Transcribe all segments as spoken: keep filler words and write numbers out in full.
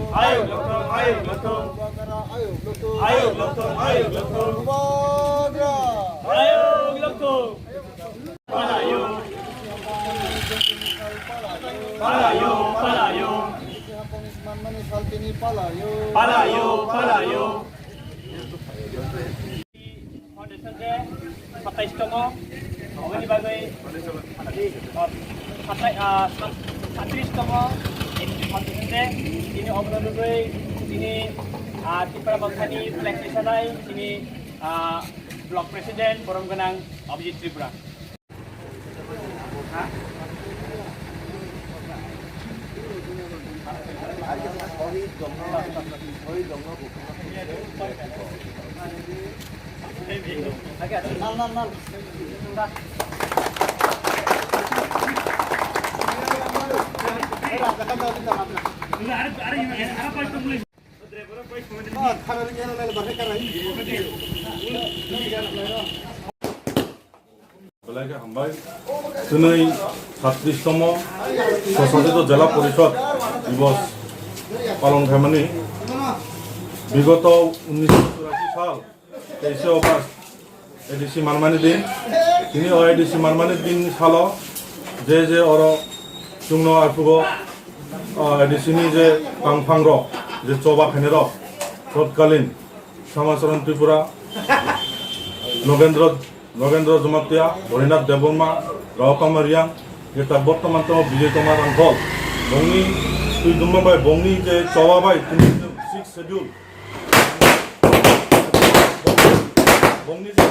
Ayuk lokthong, ayuk lokthong. Bubagra ayuk lokthong. Ayuk lokthong, ayuk lokthong. Bubagra ayuk lokthong. Palayo. Palayo, palayo. Palayo, palayo. Foundation Day satais tongo, oboni bagwi, ah, satai-, ah, sat-, satris tongo, Foundation Day, tini obono nugwi, tini, ah, Tipra Mothani flag tisanai, tini, ah, Block President, borom gwnang Abhijit Tripura. Belai khe hambai. Tini satris tomo Swshasit Jela Porishod Divos palon khaimani. Bigoto unnish churashi sal teishe August A D C manmani din. Tini o A D C manmani din salo je je oro chwngno arphugo, o A D C ni je tangphang rok, je choba khainai rok, totkalin Samacharan Tripura, Nogendra Nogendra Jamatia, Horinath Debbarma, Raotama Riang, jeta bortoman tamo Bijoy Toma Rangkhol. Bongni twi duma bai, bongni je choba bai, tini sixth schedule. Bongni je,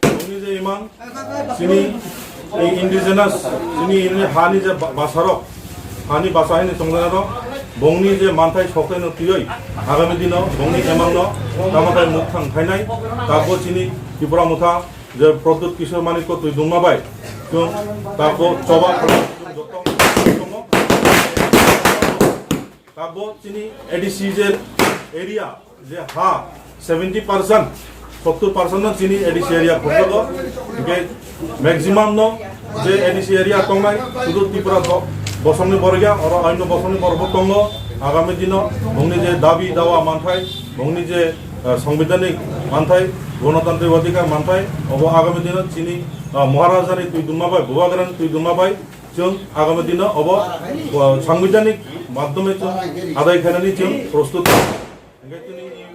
bongni je imang, sini, indigenous, sini ini hani je ba-, basarok, hani basa hini tongjanai rok, bongni je manthai sokthai no twiwi, agami dino bongni emang no tamatai mukthang khainai, tabo chini Tipra Motha, je Pradyut Kishore Manikya twi dungma bai, chwng tabo choba khlai, chwng joto tongo. Tabo chini A D C je area, je ha seventy percent, sottur percent no chini A D C area khobjago. Hingke maximum no je A D C area tongnai, sudu Tripura bo-, bosongni borok ya, oro aino bosongni borok bo tongo. Agami dino bongni je dabi dawa manthai, bongni je, eh, sangbidhanik manthai, gonotantrik odhikar manthai, obo agami dino chini, eh, Maharajani twi dungma bai, Bubagrani twi dungma bai, chwng agami dino obo, eh, sangbidhanik madhyome chwng adai khainani chwng prostut. Hingke chini,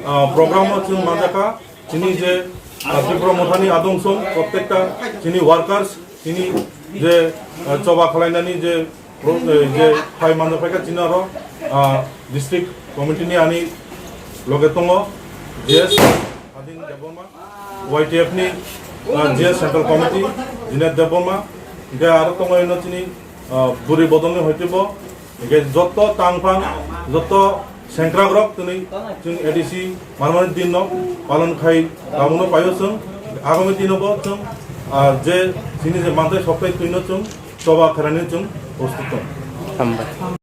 ah, program o chwng manjakha, chini je, ah, Tipra Mothani adong song, prottekta chini workers, chini je, ah, choba khwlainani je pro-, eh, je phai manjak phaikha chini aro, ah, district committee ni ani loge tongo, G S Adin Debbarma, Y T F ni, ah, G S Central Committee, Jinet Debbarma, hingke aro tongo ino chini, ah, bwrwi bodolni hoite bo, hingke joto tangphang, joto sengkrakrok tini chwng A D C manmani din no palon khai tabukno paio chwng, agami dino bo chwng, ah, je chini je manthai sokthai twi no chwng choba khainani chwng prostut tong. Hambai.